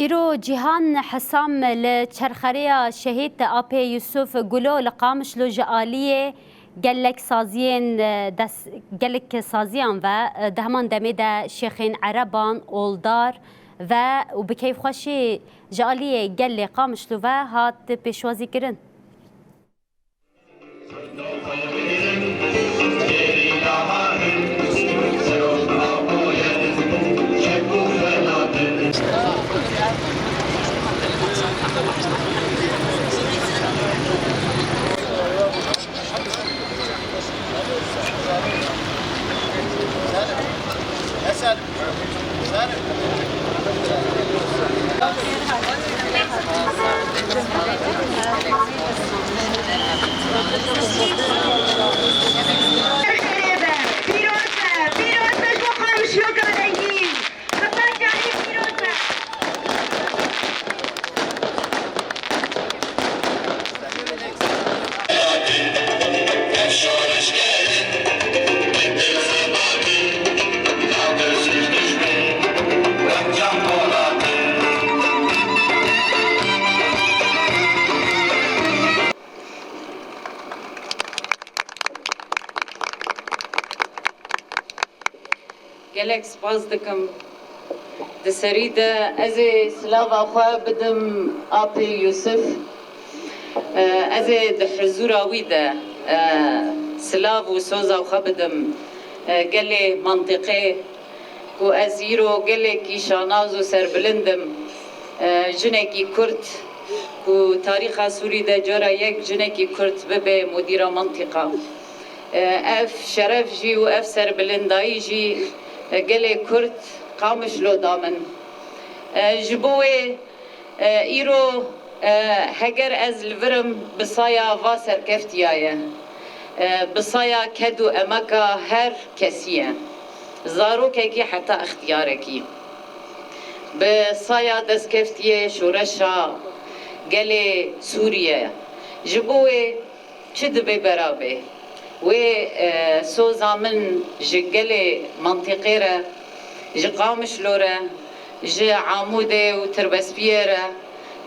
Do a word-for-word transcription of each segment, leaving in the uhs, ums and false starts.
Îro Cîhan Hisam li çerxerêya Şehîd Apê Yusuf Gulo li Qamişlo ji aliyê gelek saziyên, e, des-, gelek saziyan ve, e, di heman demê de şêxên ereban, oldar ve û bi keyfxweşî ji aliyê gelê Qamişlo ve hat pêşwazîkirin. Pîroz be, pîroz be, pîroz be ji bo Qamişloka rengîn. Heta carê pîroz be. Gelek spas dikim. Di serî de ez ê silava xwe bidim Apê Yusuf. E, ez ê di hizûra wî de, e, silav û soza xwe bidim, e, gelê mentiqê ku ez îro gelekî şanaz û serbilind im. E, jinekî Kurd ku tarîxa Sûrî de cara yek jinekî Kurd bibe mudîra mentiqa. E, ev şeref jî û ev serbilindayî jî, e, gelê Kurd Qamişlo da min. E, ji bo wê, e, îro, e, heger ez li vir im, bi saya va serkeftiya ye. E, bi saya ked û emeka her kesî ye. Zarokekî heta ixtiyarekî. Bi saya destkeftiyê şoreşa gelê Sûriye. Ji bo wê çi dibe bera be? Wê, e, soza min ji gelê mentiqê re, ji Qamişlo re, ji Amûdê û Tirbespiyê re,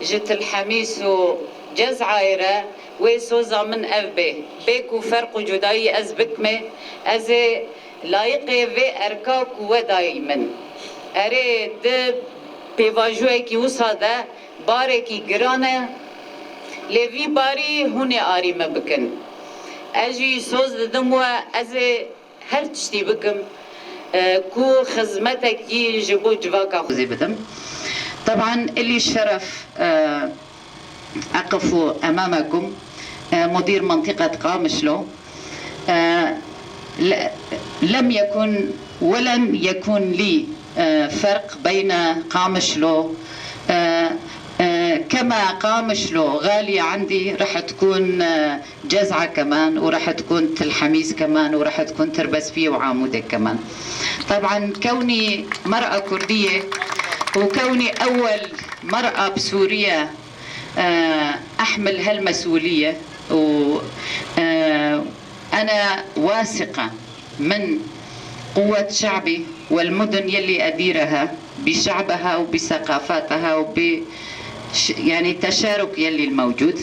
ji Tilhemîs û Cezayê re, wê soza min ev be. Bê ku ferq û cudayî ez bikme, ez ê layiqê vê erka ku we dayî min. Erê, di pêvajoyekî wisa de barekî giran e, lê vî barî hûn ê arî me bikin. Ez jî soz didim we, ez ê her tiştî bikim, e, ku xizmetekî ji bo civaka xwe. Zî bidim. Teban, ilî şeref, e, أقف أمامكم، آه، مدير منطقة قامشلو. آه، ل-، لم يكن ولن يكون لي، آه، فرق بين قامشلو، آه، آه، كما قامشلو غالية عندي، رح تكون، آه، جزعة كمان، ورح تكون تل حميس كمان، ورح تكون تربسفية وعامودة كمان. طبعًا كوني مرأة كردية وكوني أول مرأة بسوريا، آه، أحمل هالمسؤولية، و، آه، أنا واثقة من قوة شعبي والمدن يلي أديرها بشعبها وبثقافاتها وب-، ش-، يعني، التشارك يلي الموجود.